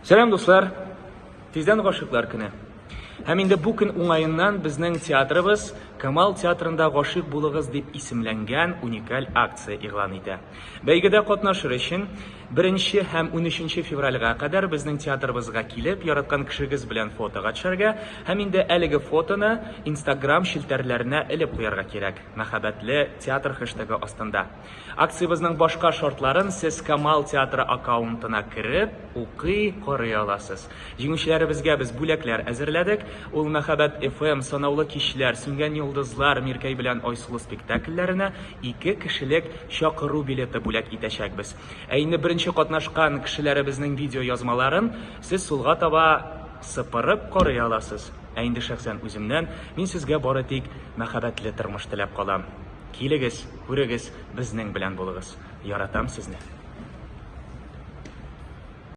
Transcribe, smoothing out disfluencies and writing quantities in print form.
Сәлам, дуслар! Тиздән гашыйклар көне. Һәм инде бу көн уңаеннан безнең театрыбыз Камал театрында гашыйк булыгыз дип исемләнгән уникаль акция игълан итә. Бәйгедә катнашыр өчен 1 һәм 13 февральгә кадәр безнең театрыбызга килеп, яраткан кешегез белән фотога төшәргә һәм инде әлеге фотоны Instagram челтәрләренә элеп куярга кирәк, мәхәббәтле театр хэштегы астында. Акциябезнең башка шартларын сез Камал театры аккаунтына кереп, укый, карый аласыз. Җиңүчеләребезгә без бүләкләр әзерләдек. Ул Мәхәббәт FM, Санаулы кичләр, Сүнгән йолдызлар, Миркәй белән Айсылу спектакльләренә ике кешелек чакыру билеты бүләк итәчәкбез. Ә инде беренче катнашкан кешеләребезнең видеоязмаларын сез сулга таба сыпырып карый аласыз. Ә инде шәхсән үземнән мин сезгә бары тик мәхәббәтле тормыш теләп калам. Килегез, күрегез, безнең белән булыгыз. Яратам сезне!